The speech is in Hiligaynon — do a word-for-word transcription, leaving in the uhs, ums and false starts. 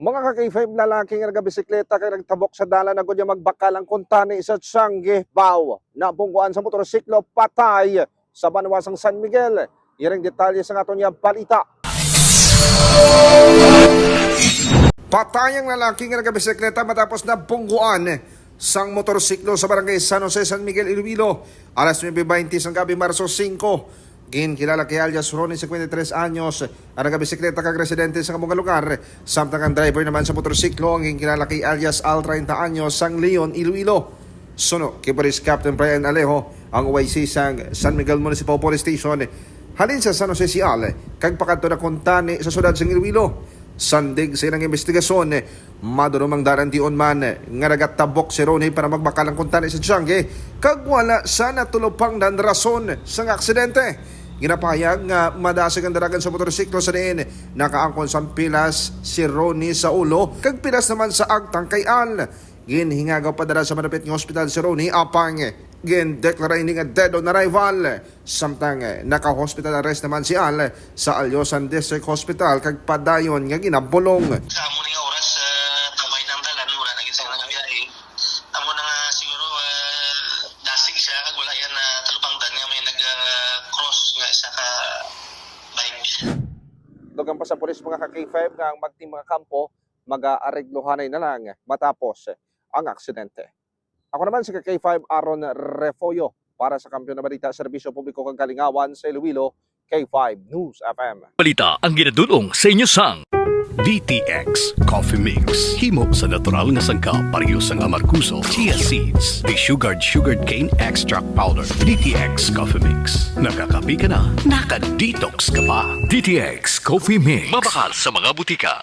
Mga ka-K five, lalaki nga nagabisikleta kag nagtabok sa dalan agud niya magbakal ang kuntani sa Tiangge, Bao. Nabungguan sa motorsiklo, patay sa banwa sang San Miguel. Iring detalye sa aton nga balita. Patay ang lalaki nga nagabisikleta matapos nabungguan sang motorsiklo sa barangay San Jose, San Miguel, Iloilo, alas nuebe baynte sang gabi, Marso singko. Ginkilala kay alias Ronnie, cincuenta y tres anyos, ang nagabisikleta kag residente sa kamong lugar, samtang ang driver naman sa motorsiklo ang ginkilala kay alias Al, treinta anyos, sang Leon, Iloilo. Suno kay Police Captain Brian Alejo, ang O I C sang San Miguel Municipal Police Station, halin sa San Jose si Al, kag pakadto na kuntani sa siyudad sang Iloilo. Sandig sa ilang investigasyon, madulom ang dalan tion man nga nagatabok si Ronnie para magbakal ang kuntani sa Tiangge, kag wala sa natulopangnan rason sang aksidente. Ginapahayag nga madasig ang dalagan sa motorsiklo sa diin nakaangkon sang pilas si Ronnie sa ulo kag pilas naman sa agtang kay Al. Ginhingagaw padala sa malapit nga hospital si Ronnie, apang gindeklara ini nga dead on arrival. Samtang, eh, naka-hospital arrest naman si Al sa Alyosan District Hospital kag padayon nga ginabulong. Sa amo ni nga oras, ah, tambay na ang dalan, wala na gid sila nagabiyahe. Amo na nga siguro, ah, dasig siya kag wala yan na talupangdan nga may nag, ah, cross nga isa ka bike. Dugang pa sa pulis, mga ka-K five, nga ang magting mga kampo mag-aareglohanay na lang matapos ang aksidente. Ako naman si ka-K five Aaron Refollo para sa Kampiyon na Balita, Serbisyo Publiko kag Kalingawan sa Iloilo, K five News F M. Balita ang ginadul-ong sa inyo sang D T X Coffee Mix. Himo sa natural nga sangkap, pareho sang amargoso, chia seeds, desugared sugarcane extract powder. D T X Coffee Mix. Nakakape ka na, naka-detox ka pa. D T X Coffee Mix. Mabakal sa mga butika.